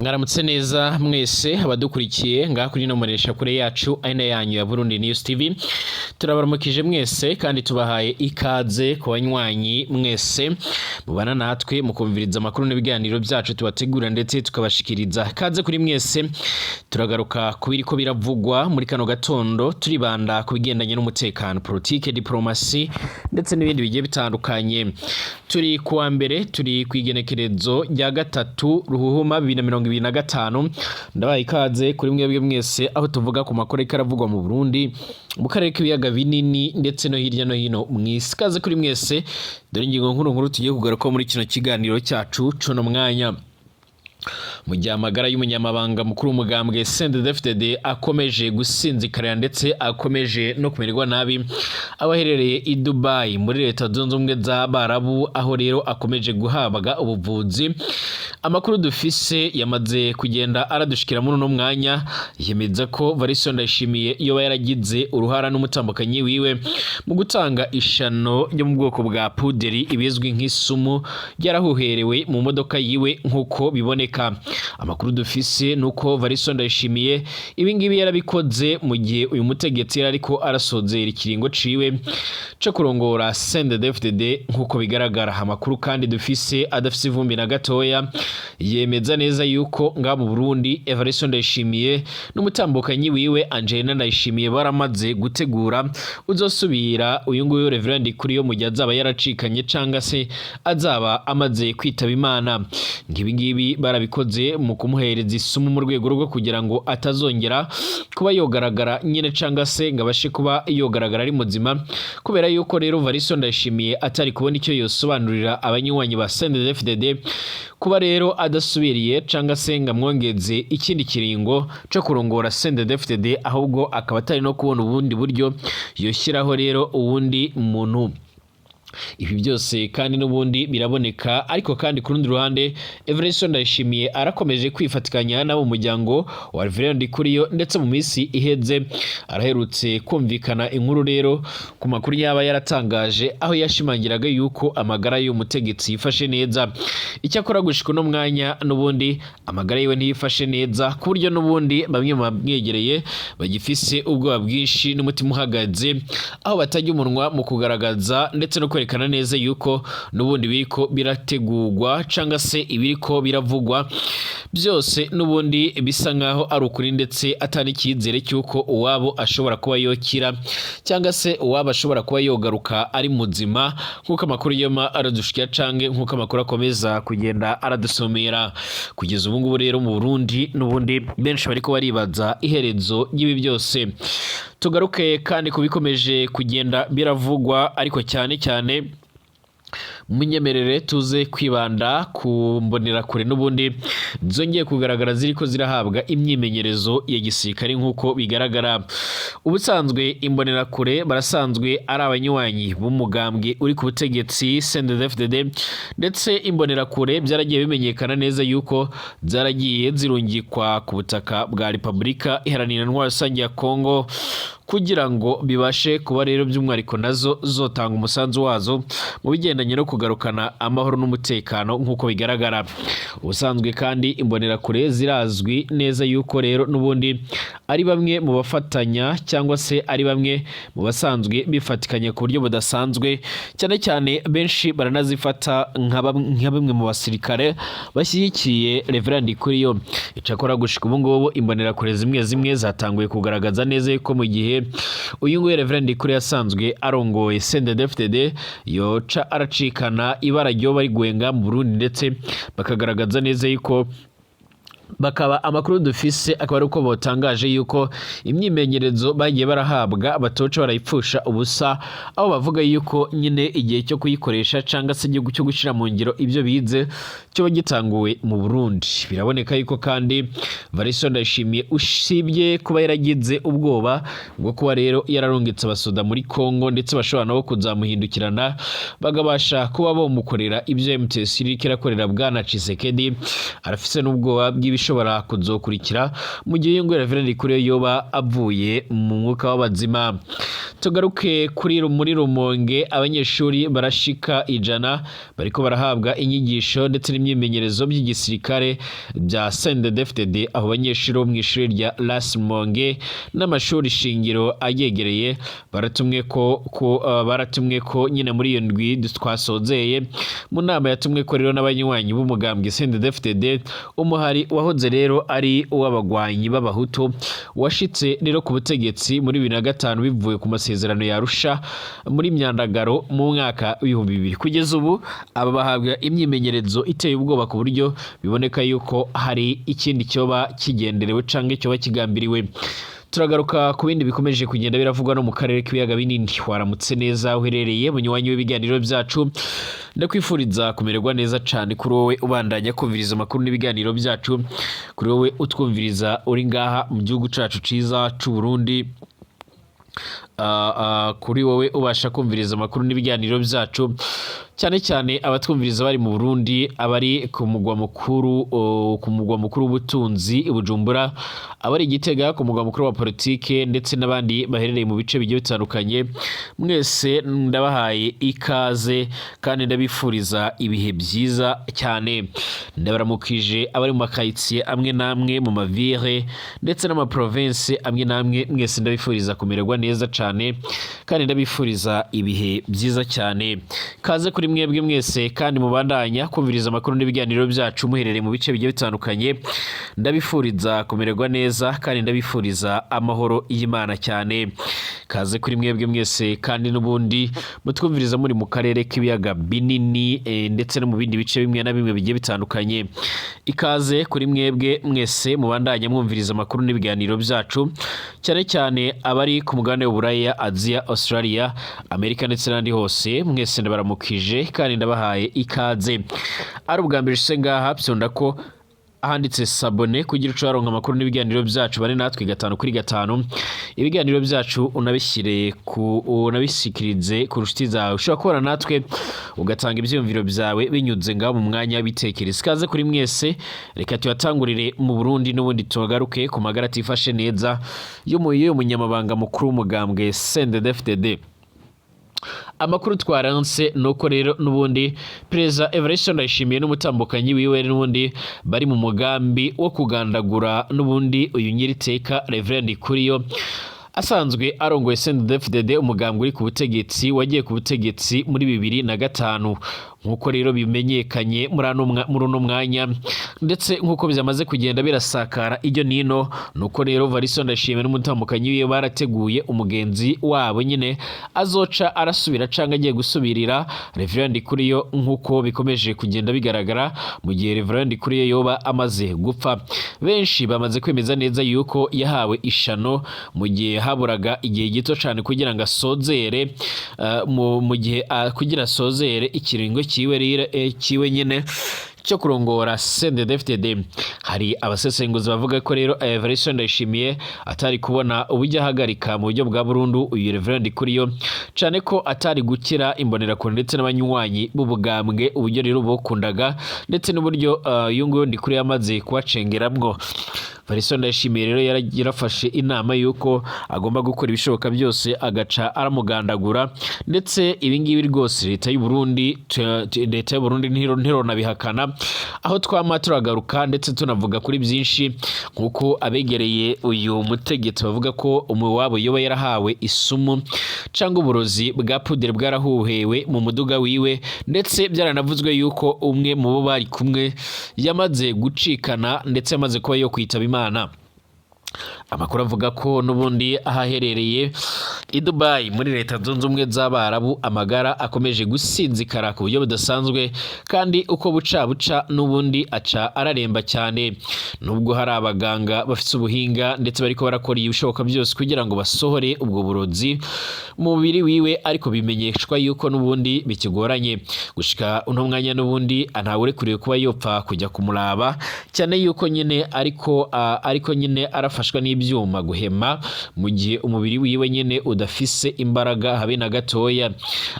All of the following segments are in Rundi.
Mwaramutse neza mwese abadukurikiye ngaha kuri ino kure yacu ari yanyu ya Burundi News TV. Turabaramukije mwese kandi tubahaye ikaze ku banywanyi mwese mubana natwe mukumviriza amakuru n'ibiganiro byacu tubategura ndetse tukabashikiriza. Kaze kuri mwese. Turagaruka ku biriko biravugwa muri kano gatondo, turibanda ku bigendanye n'umutekano, politike, diplomasi ndetse n'ibindi bigiye bitandukanye. Turi kuwa mbere, turi ku igenekerezo rya 3 Ruhuhuma 2025. Ndabaye ikaze kuri mwebwe mwese aho tuvuga ku makuru ariko aravugwa mu Burundi, mu karere k'ibiyaga binini ndetse no hirya no hino mw'isi. Ikaze kuri mwese. Dore ingingo nkuru nkuru tugiye kugaruka muri kino kiganiro cyacu cuno mwanya. Mu gihe amagara y'umunyamabanga mukuru w'umugambwe CNDD-FDD akomeje gusinzikarira ndetse akomeje no kumererwa nabi, abaherereye i Dubai muri Leta Zunze Ubumwe z'Abarabu, aho rero akomeje guhabwa ubuvuzi, amakuru dufise yamaze kugenda aradushikira muri uno mwanya yemeza ko Varisto Ndayishimiye yoba yaragize uruhara n'umutambukanyi wiwe mu gutanga ishano ryo mu bwoko bwa puderi ibizwi nk'isumu ryarahuherewe mu modoka yiwe nk'uko biboneka. Amakuru dufise nuko Varisto Ndayishimiye ibingibi yarabikoze mu gihe uyu mutegetsi yari ariko arasozera ikiringo ciwe co kurongora CNDD-FDD nk'uko bigaragara. Amakuru kandi dufise adafise ivumbi na gatoya yemeza neza yuko nga mu Burundi Evariste Ndayishimiye n'umutambukanyi wiwe Angelina Ndayishimiye baramaze gutegura uzosubira uyu nguyu Reverend Kuriyo mu gihe azaba yaracikanye canga se azaba amaze kwitaba Imana. Ngibi ngibi barabikoze mu kumuhereza isumu mu rwego rwo kugira ngo atazongera kuba yogaragara nyine canga se ngo abashe kuba yogaragara ari muzima, kubera yuko rero Varisto Ndayishimiye atari kubona icyo yosobanurira abanywanyi ba CNDD-FDD kuba rero adasubiriye canga se ngo amwongeze ikindi kiringo co kurongora CNDD-FDD, ahubwo akaba atari no kubona ubundi buryo yoshyiraho rero uwundi muntu. Ibi byose kandi n'ubundi biraboneka, ariko kandi ku rundi ruhande Evariste Ndayishimiye arakomeje kwifatikanya n'abo muryango wa Reverend Ndikuriyo, ndetse mu minsi iheze araherutse kumvikana inkuru rero ku makuru yaba yaratangaje aho yashimangiraga yuko amagara y'umutegetsi yifashe neza. Icyakora gushika uno mwanya n'ubundi amagara yiwe ntiyifashe neza, ku buryo n'ubundi bamwe mu bamwegereye bagifise ubwoba bwinshi n'umutima uhagaze, aho batajya umunwa mu kugaragaza ndetse no kwerekana neza yuko n'ubundi biriko birategurwa canga se ibiriko biravugwa byose n'ubundi bisa nkaho ari ukuri, ndetse atari icyizere cy'uko uwabo ashobora kuba yokira cyangwa se uwabo ashobora kuba yogaruka ari muzima, nk'uko amakuru yoma aradushikira cange nk'uko amakuru akomeza kugenda aradusomera. Kugeza ubu ngubu rero mu Burundi n'ubundi benshi bariko baribaza iherezo ry'ibi byose. Tugaruke kandi kubikomeje kugenda biravugwa, ariko cyane cyane munyemerere tuze kwibanda ku mbonerakure n'ubundi zongeye kugaragara ziriko zirahabwa imyimenyerezo ya gisirikare nk'uko bigaragara. Ubusanzwe imbonerakure barasanzwe ari abanywanyi b'umugambwe uri ku butegetsi CNDD-FDD, ndetse imbonerakure byaragiye bimenyekana neza yuko zaragiye zirungikwa ku butaka bwa Repubulika Iharanira Intwaro Rusange ya Kongo kugira ngo bibashe kuba rero by'umwihariko nazo zotanga umusanzu wazo mu bigendanye no kugarukana amahoro n'umutekano nk'uko bigaragara. Ubusanzwe kandi imbonerakure zirazwi neza yuko rero n'ubundi ari bamwe mu bafatanya cyangwa se ari bamwe mu basanzwe bifatikanya ku buryo budasanzwe, cyane cyane benshi baranazifata nka bamwe mu basirikare bashyigikiye Reverend Ndikuriyo. Icyakora gushika ubu ngubu imbonerakure zimwe zimwe zatanguye kugaragaza neza yuko mu gihe uyu nguyu Reverend Ndikuriyo asanzwe arongoye CNDD-FDD yoca aracikana ibara ryoba rigwenga mu Burundi, ndetse bakagaragaza neza yuko bakaba amakuru dufise akaba ari uko botangaje yuko imyimenyerezo bagiye barahabwa batoca barayipfusha ubusa, aho bavuga yuko nyine igihe cyo kuyikoresha canga se igihugu cyo gushira mu ngiro ibyo bize cyoba gitanguwe mu Burundi. Biraboneka yuko kandi Varisto Ndayishimiye usibye kuba yaragize ubwoba bwo kuba rero yararungitse abasoda muri Kongo, ndetse bashobora nabo kuzamuhindukirana bagabasha kuba bomukorera ibyo MTS iriko irakorera Bwana Tshisekedi, arafise n'ubwoba bw'ibiri y'ibishobora kuzokurikira mu gihe uyu nguyu Reverend Ndikuriyo yoba avuye mu mwuka w'abazima. Tugaruke kuri muri Rumonge, abanyeshuri barashika 100 bariko barahabwa inyigisho ndetse n'imyimenyerezo by'igisirikare bya CNDD-FDD. Abo banyeshuri bo mw'ishuri rya Las Rumonge n'amashuri shingiro ayegereye baratumwe ko nyine muri iyo ndwi twasozeye mu nama yatumwe ko rero n'abanywanyi b'umugambwe CNDD-FDD, umuhari wahoze rero ari uw'abagwanyi b'abahutu washitse rero ku butegetsi muri 2005 bivuye ku masezerano ya Arusha muri myandagaro mu mwaka w'2000. Kugeza ubu aba bahabwa imyimenyerezo iteye ubwoba ku buryo biboneka yuko hari ikindi cyoba kigenderewe canke cyoba kigambiriwe. Turagaruka ku bindi bikomeje kugenda biravugwa no mu karere k'ibiyaga binini. Waramutse neza uherereye munywanyi w'ibiganiro byacu, ndakwifuriza kumererwa neza cyane. Kuri wowe ubandanya kumviriza amakuru n'ibiganiro byacu, kuri wowe utwumviriza uri ngaha mu gihugu cacu ciza c'u Burundi, kuri wowe ubasha kumviriza amakuru n'ibiganiro byacu, cyane cyane abatwumviriza bari mu Burundi, abari ku mugwa mukuru w'ubutunzi i Bujumbura, abari i Gitega ku mugwa mukuru wa politike, ndetse n'abandi baherereye mu bice bigiye bitandukanye, mwese ndabahaye ikaze kandi ndabifuriza ibihe byiza cyane. Ndabaramukije abari mu makayitsiye amwe n'amwe, mu mavire ndetse n'amaprovinsi amwe n'amwe, mwese ndabifuriza kumererwa neza cyane kandi ndabifuriza ibihe byiza cyane. Kaze kuri mwebwe mwese kandi mubandanya kumviriza amakuru n'ibiganiro byacu muherereye mu bice bigiye bitandukanye, ndabifuriza kumererwa neza kandi ndabifuriza amahoro y'Imana cyane. Kaze kuri mwebwe mwese kandi n'ubundi mutwumviriza muri mu karere k'ibiyaga binini, ndetse no mu bindi bice bimwe na bimwe bigiye bitandukanye. Ikaze kuri mwebwe mwese mubandanya mwumviriza amakuru n'ibiganiro byacu, cyane cyane abari ku mugabane w'Uburaya, Aziya, Australia, Amerika ndetse n'ahandi hose, mwese ndabaramukije kandi ndabahaye ikaze. Ari ubwa mbere ushitse ngaha, fyonda ko ahanditse s'abonner kugira uce waronka amakuru n'ibiganiro byacu, bane natwe gatanu kuri gatanu. Ibiganiro byacu unabishyire ku unabishikirize ku nshuti zawe. Ushobora kubana natwe ugatanga ibyiyumviro byawe binyuze ngaho mu mwanya w'ibitekerezo. Ikaze kuri mwese. Reka tuyatangurire mu Burundi n'ubundi, tugaruke ku magara atifashe neza y'uyu munyamabanga mukuru w'umugambwe CNDD-FDD. Amakuru twaranse nuko rero n'ubundi Perezida Evariste Ndayishimiye n'umutambukanyi wiwe n'ubundi bari mu mugambi wo kugandagura n'ubundi uyu nyiriteka Reverend Ndikuriyo asanzwe arongoye CNDD-FDD, umugambwe uri ku butegetsi wagiye ku butegetsi muri 2005. Nk'uko rero bimenyekanye muri uno mwanya, ndetse nk'uko byamaze kugenda birasakara iryo nino, nuko rero Varisto Ndashimye n'umutambukanyi wiwe barateguye umugenzi wabo nyine azoca arasubira canga agiye gusubirira Reverend Ndikuriyo, nk'uko bikomeje kugenda bigaragara mu gihe Reverend Ndikuriyo yoba amaze gupfa. Benshi bamaze kwemeza neza yuko yahawe ishano mu gihe haburaga igihe gito cyane kugira ngo asozere mu gihe kugira asozere ikiringo kiwe rero, kiwe nyine cyo kurongora CNDD-FDD. Hari abasesenguzi bavuga ko rero Evariste Ndayishimiye atari kubona uburyo ahagarika mu buryo bwa burundu uyu Reverend Ndikuriyo, cyane ko atari gukira imbonerakure ndetse n'abanywanyi b'ubugambwe, uburyo rero bukundaga ndetse n'uburyo uyu nguyu Ndikuriyo yamaze kubacengeramwo. Evariste Ndayishimiye rero yarafashe inama y'uko agomba gukora ibishoboka byose agaca aramugandagura, ndetse ibi ngibi rwose leta y'u Burundi ntironabihakana, aho twama turagaruka ndetse tunavuga kuri byinshi, nk'uko abegereye uyu mutegetsi bavuga ko wabo yoba yarahawe isumu cyangwa uburozi bwa pudere bwarahuhewe mu muduga wiwe, ndetse byaranavuzwe yuko umwe mu bo bari kumwe yamaze gucikana ndetse yamaze kuba yo kwitaba Imana. Amakuru avuga ko n'ubundi ahaherereye i Dubai muri Leta Zunze Ubumwe z'Abarabu amagara akomeje gusinzikara ku buryo budasanzwe, kandi uko buca buca n'ubundi aca araremba cyane, nubwo hari abaganga bafite ubuhinga ndetse bariko barakora ibishoboka byose kugira ngo basohore ubwo burozi mu mubiri wiwe, ariko bimenyeshwa yuko n'ubundi bikigoranye. Gushika uno mwanya n'ubundi ntawurekuriwe kuba yopfa kujya kumuraba, cyane yuko nyine ariko nyine arafashwa. afashwa n'ivyuma guhema, mu gihe umubiri wiwe nyene udafise imbaraga habe na gatoya.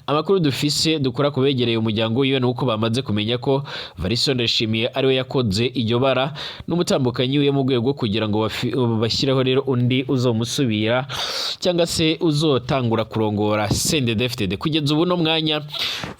Amakuru dufise dukora kubegereye umuryango wiwe nuko bamaze kumenya ko Varisto Ndayishimiye ariwe yakoze iryo bara n'umutambukanyi wiwe, mu rwego rwo kugira ngo bashyireho rero undi uzomusubira cyangwa se uzotangura kurongora CNDD-FDD. Kugeza ubu no mwanya,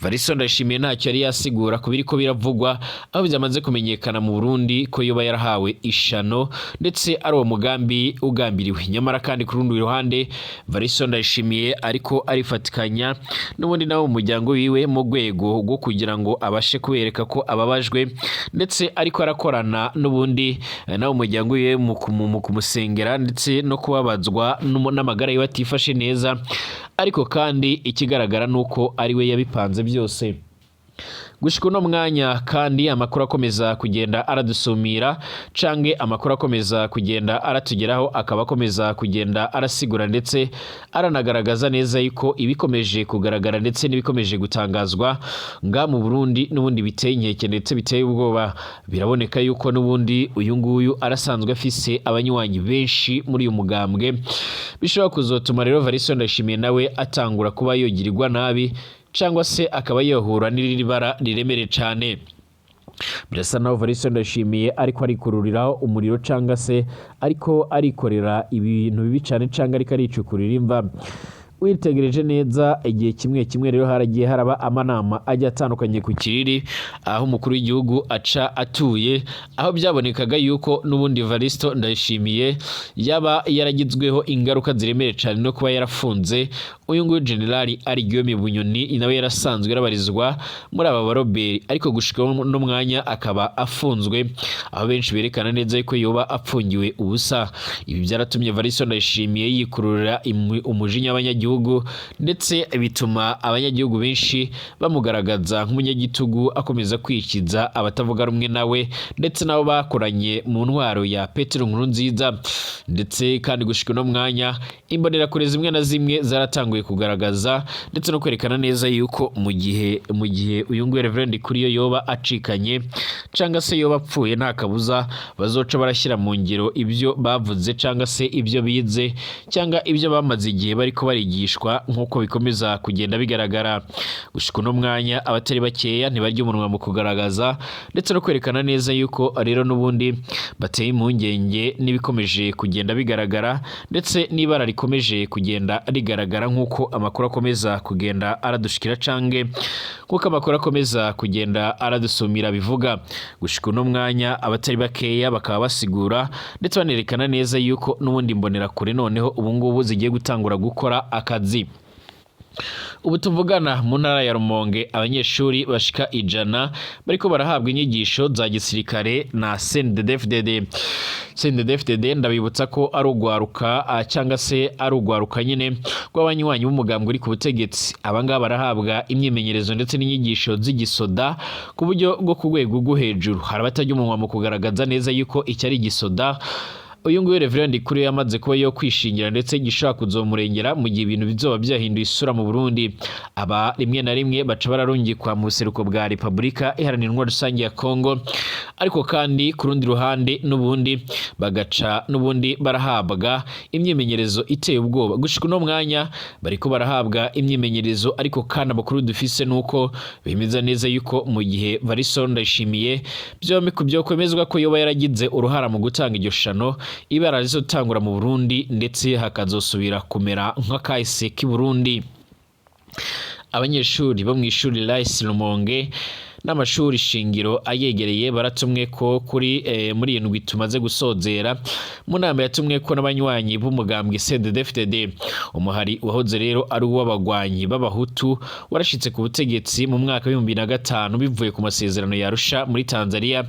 Varisto Ndayishimiye ntacyo yari yasigura ku biriko biravugwa, aho byamaze kumenyekana mu Burundi ko yoba yarahawe ishano ndetse ari uwo mugambi ugambiriwe. Nyamara kandi, ku rundi ruhande, Varisto Ndayishimiye ariko arifatikanya n'ubundi nawe mu muryango wiwe mu rwego rwo kugira ngo abashe kubereka ko ababajwe, ndetse ariko arakorana n'ubundi nawe umuryango wiwe mu kumusengera ndetse no kubabazwa n'amagara yiwe atifashe neza. Ariko kandi ikigaragara nuko ari we yabipanze byose. Gushika uno mwanya kandi, amakuru akomeza kugenda aradusumira canke amakuru akomeza kugenda aratugeraho akaba akomeza kugenda arasigura ndetse aranagaragaza neza yuko ibikomeje kugaragara ndetse n'ibikomeje gutangazwa nga mu Burundi n'ubundi biteye inkeke ndetse biteye ubwoba. Biraboneka yuko n'ubundi uyu nguyu arasanzwe afise abanywanyi benshi muri uyu mugambwe, bishobora kuzotuma rero Varisto Ndayishimiye nawe atangura kuba yogirirwa nabi cyangwa se akaba yohura n'irindi bara riremereye cane. Birasa naho Varisto Ndayishimiye ariko arikururiraho umuriro cyangwa se ariko arikorera ibintu bibi cane, cyangwa ariko aricukurira imva. Witegereje neza, igihe kimwe kimwe rero haragiye haraba amanama ajya atandukanye ku Kiriri, aho umukuru w'igihugu aca atuye, aho byabonekaga yuko n'ubundi Varisto Ndayishimiye yaba yaragizweho ingaruka ziremereye cyane no kuba yarafunze uyu nguyu Generali ari Guillaume Bunyoni, nawe yarasanzwe yarabarizwa muri aba baroberi, ariko gushika no mwanya akaba afunzwe, aho benshi berekana neza yuko yoba apfungiwe ubusa. Ibi byaratumye Varisto Ndayishimiye yikururira umujinya w'abanyagihugu, ndetse bituma abanyagihugu benshi bamugaragaza nk'umunyagitugu akomeza kwikiza abatavuga rumwe nawe ndetse nabo bakoranye mu ntwaro ya Petero Nkurunziza. Ndetse kandi gushika uno mwanya, imbonerakure zimwe na zimwe zaratanguye kugaragaza ndetse no kwerekana neza yuko mu gihe uyu nguyu Reverend Kuriyo yoba acikanye cyangwa se yoba apfuye, nta kabuza bazoca barashyira mu ngiro ibyo bavuze cyangwa se ibyo bize cyangwa ibyo bamaze igihe bariko barigishwa, nk'uko bikomeza kugenda bigaragara. Gushika uno mwanya, abatari bakeya ntibarya umunwa mu kugaragaza ndetse no kwerekana neza yuko rero n'ubundi bateye impungenge n'ibikomeje kugenda bigaragara ndetse n'ibara rikomeje kugenda rigaragara, nk'uko amakuru akomeza kugenda aradushikira cange nk'uko amakuru akomeza kugenda aradusumira bivuga. Gushika uno mwanya, abatari bakeya bakaba basigura ndetse banerekana neza yuko n'ubundi imbonerakure noneho ubu ngubu zigiye gutangura gukora akazi. Ubu tuvugana, mu ntara ya Rumonge abanyeshuri bashika 100 bariko barahabwa inyigisho za gisirikare na CNDD-FDD. CNDD-FDD, ndabibutsa ko ari ugwaruka cyangwa se ari ugwaruka nyine rw'abanywanyi b'umugambwe uri ku butegetsi. Abangaba barahabwa imyimenyerezo ndetse n'inyigisho z'igisoda ku buryo bwo ku rwego rwo hejuru. Hari abatajya umunwa mu kugaragaza neza yuko iki ari igisoda uyu nguyu Reverend Kuri yamaze kuba yo kwishingira ndetse gishobora kuzomurengera mu gihe ibintu bizoba byahinduye isura mu Burundi. Aba rimwe na rimwe baca bararungikwa mu buseruko bwa Repubulika Iharanira Intwaro Rusange ya Kongo, ariko kandi ku rundi ruhande n'ubundi bagaca n'ubundi barahabwa imyimenyerezo iteye ubwoba. Gushika uno mwanya bariko barahabwa imyimenyerezo, ariko kandi amakuru dufise nuko bemeza neza yuko mu gihe Varisto Ndayishimiye byokwemezwa ko yoba yaragize uruhara mu gutanga iryo shano, ibara rizotangura mu Burundi ndetse hakazosubira kumera nk'akahise k'i Burundi. Abanyeshuri bo mu ishuri Rice Rumonge n'amashuri shingiro ayegereye baratumwe ko kuri muri iyi ndwi tumaze gusozera, mu nama yatumwe ko n'abanywanyi b'umugambwe CNDD-FDD. Umuhari wahoze rero ari uw'abagwanyi b'abahutu warashitse ku butegetsi mu mwaka wa 2005 bivuye ku masezerano ya Arusha muri Tanzania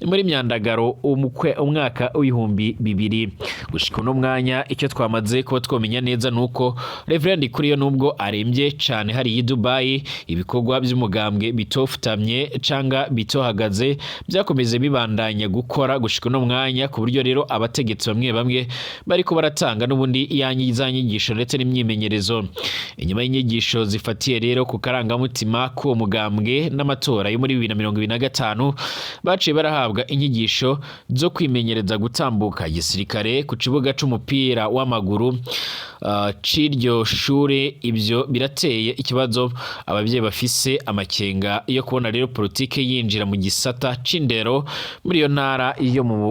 muri myandagaro umwaka wa 2000. Gushika uno mwanya, icyo twamaze kuba twomenya neza nuko Reverend Kuriyo, nubwo arembye cane hari i Dubai, ibikorwa by'umugambwe bitofutamye canga bitohagaze, byakomeze bibandanya gukora gushika uno mwanya, ku buryo rero abategetsi butegetsi bamwe bamwe bariko baratanga n'ubundi za nyigisho ndetse n'imyimenyerezo. Inyuma y'inyigisho zifatiye rero ku karangamutima k'uwo mugambwe n'amatora yo muri 2025, baciye barahabwa inyigisho zo kwimenyereza gutambuka gisirikare ku kibuga c'umupira w'amaguru c'iryo shure. Ibyo birateye ikibazo abavyeyi bafise amakenga yo kubona rero politike yinjira mu gisata c'indero muri iyo ntara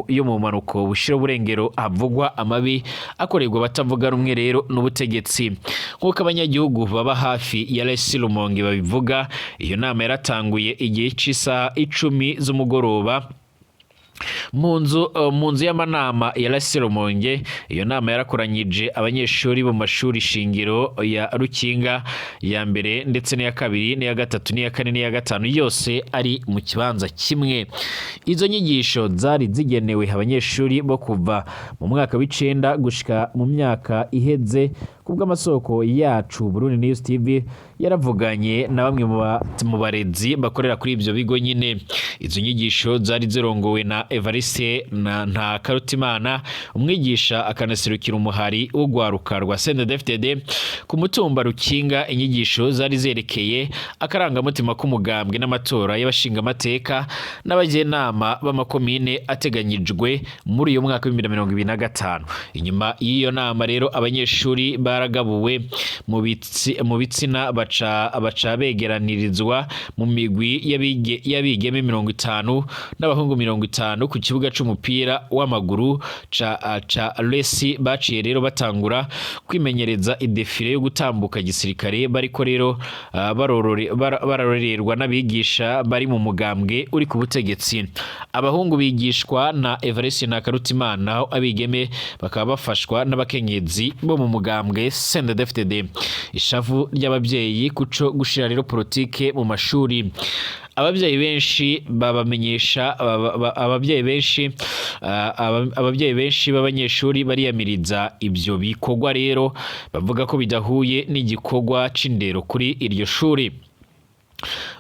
yo mu manuko bushira uburengero, havugwa amabi akorerwa batavuga rumwe rero n'ubutegetsi. Nk'uko abanyagihugu baba hafi ya Lycée Rumonge babivuga, iyo nama yaratanguye igihe c'isaha 10 z'umugoroba mu nzu y'amanama ya Lycée Rumonge. Iyo nama yarakoranyije abanyeshuri bo mu mashuri shingiro ya Rukinga ya mbere ndetse n'iya kabiri n'iya gatatu n'iya kane n'iya gatanu, yose ari mu kibanza kimwe. Izo nyigisho zari zigenewe abanyeshuri bo kuva mu mwaka w'icenda gushika mu myaka iheze. Kubw'amasoko yacu, Burundi News TV yaravuganye na bamwe mu barezi bakorera kuri ibyo bigo nyine. Izo nyigisho zari zirongowe na Evariste na Ntakarutimana, umwigisha akanaserukira umuhari w'urwaruka rwa CNDD-FDD ku mutumba Rukinga. Inyigisho zari zerekeye akarangamutima k'umugambwe n'amatora y'abashingamateka n'abajyanama b'amakomine ateganyijwe muri uyu mwaka wa 2025. Inyuma y'iyo nama rero, abanyeshuri baragabuwe mu bitsina, baca begeranirizwa mu migwi y'abigeme 50 n'abahungu 50 ku kibuga c'umupira w'amaguru ca Lycée. Baciye rero batangura kwimenyereza i défilé yo gutambuka gisirikare, bariko rero bararorerwa n'abigisha bari mu mugambwe uri ku butegetsi. Abahungu bigishwa na Evariste Ntakarutimana, naho abigeme bakaba bafashwa n'abakenyezi bo mu mugambwe CNDD-FDD. Ishavu ry'ababyeyi kuco gushira rero politike mu mashuri. Ababyeyi benshi babamenyesha ababyeyi benshi b'abanyeshuri bariyamiriza ivyo bikorwa rero, bavuga ko bidahuye n'igikorwa c'indero kuri iryo shuri.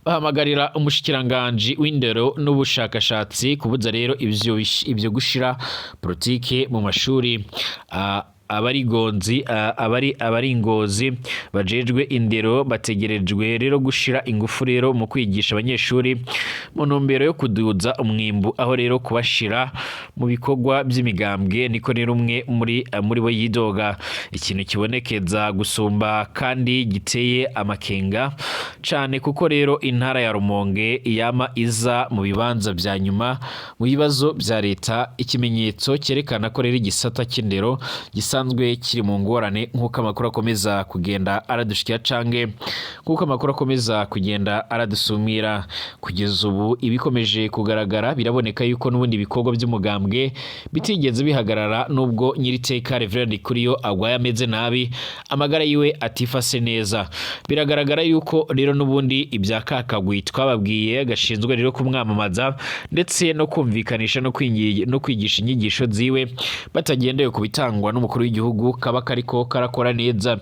Bahamagarira umushikiranganji w'indero n'ubushakashatsi kubuza rero ivyo gushira politike mu mashuri. Abarigonzi abari ingozi bajejwe indero bategerejwe rero gushira ingufu rero mu kwigisha abanyeshuri mu ntumbero yo kuduza umwimbu, aho rero kubashira mu bikorwa by'imigambwe. Niko rero umwe muri bo yidoga. Ikintu kibonekeza gusumba kandi giteye amakenga cane, kuko rero intara ya Rumonge yama iza mu bibanza vya nyuma mu bibazo vya leta, ikimenyetso cyerekana ko rero igisata c'indero gisanzwe kiri mu ngorane, nk'uko amakuru akomeza kugenda aradushikira canke nk'uko amakuru akomeza kugenda aradusumira. Kugeza ubu ibikomeje kugaragara, biraboneka yuko n'ubundi ibikorwa by'umugambwe bitigeze bihagarara, nubwo nyiriteka Reverend Kuriyo agwaye ameze nabi, amagara yiwe atifase neza. Biragaragara yuko rero n'ubundi ibya kakagwi twababwiye gashinzwe rero kumwamamaza ndetse no kumvikanisha no kwigisha inyigisho ziwe batagendeye ku bitangwa n'umukuru w'igihugu kaba kariko karakora neza.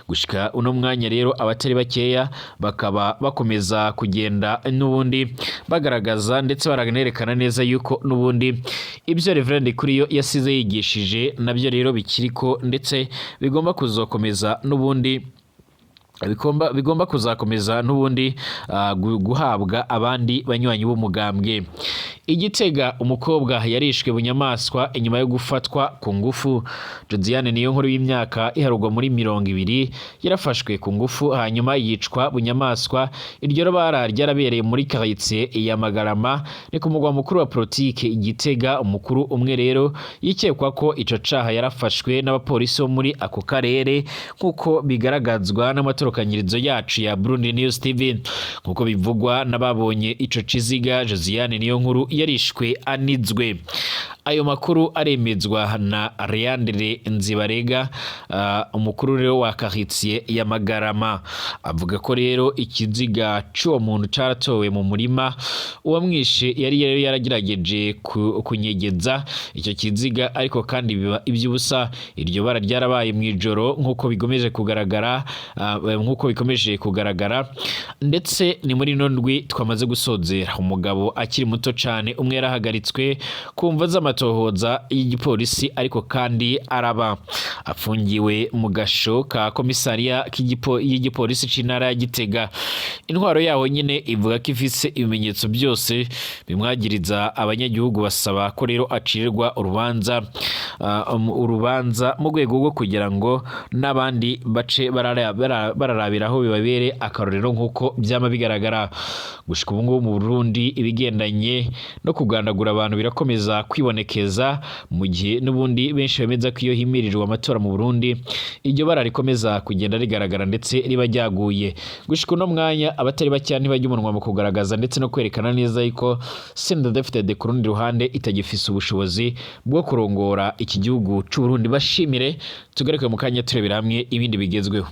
Gushika uno mwanya rero, abatari bakeya bakaba bakomeza kugenda n'ubundi bagaragaza ndetse baranerekana neza yuko n'ubundi ibyo Reverend Kuriyo yasize yigishije nabyo rero bikiriko, ndetse bigomba kuzokomeza n'ubundi bigomba kuzakomeza n'ubundi guhabwa abandi banywanyi b'umugambwe. Igitega, umukobwa yarishwe bunyamaswa inyuma yo gufatwa ku ngufu. Josiane niyo nkuru y'imyaka iharugwa muri 20 yarafashwe ku ngufu hanyuma yicwa bunyamaswa. Iryo bara ryarabereye muri quartier ya Magarama, ni ku mugwa mukuru wa politike Igitega. Umukuru umwe rero yikekwa ko ico caha yarafashwe n'abapolisi bo muri ako karere, nk'uko bigaragazwa n'amatorokanyirizo yacu ya Burundi News TV. Nk'uko bivugwa n'ababonye ico ciziga, Josiane niyo nkuru yarishwe anizwe. Ayo makuru aremezwa na Leandre Nzibarega, umukuru rero wa quartier ya Magarama. Avuga ko rero ikiziga c'uwo muntu caratowe mu murima. Uwamwishe yari rero yaragerageje kunyegeza icyo kiziga, ariko kandi biba iby'ubusa. Iryo bara ryarabaye mu ijoro, nk'uko bikomeje kugaragara, ndetse ni muri ino ndwi twamaze gusozera. Umugabo akiri muto cane umwe yarahagaritswe ku mvo z'amatohoza. Amatohoza y'igipolisi ariko kandi araba afungiwe mu gasho ka komisariya y'igipolisi c'intara ya Gitega. Intwaro yaho nyine ivuga ko ifise ibimenyetso byose bimwagiriza. Abanyagihugu basaba ko rero acirirwa urubanza mu rwego rwo kugira ngo n'abandi bace bararabiraho, bibabere akarorero nk'uko byama bigaragara. Gushika ubu ngubu mu Burundi, ibigendanye no kugandagura abantu birakomeza kwibonekeza, mu gihe n'ubundi benshi bemeza ko iyo himirijwe amatora mu Burundi iryo bara rikomeza kugenda rigaragara, ndetse riba ryaguye. Gushika uno mwanya, abatari bake ntibajya umunwa mu kugaragaza ndetse no kwerekana neza yuko CNDD-FDD ku rundi ruhande itagifise ubushobozi bwo kurongora iki gihugu c'u Burundi. Bashimire, tugaruke mu kanya turebera hamwe ibindi bigezweho.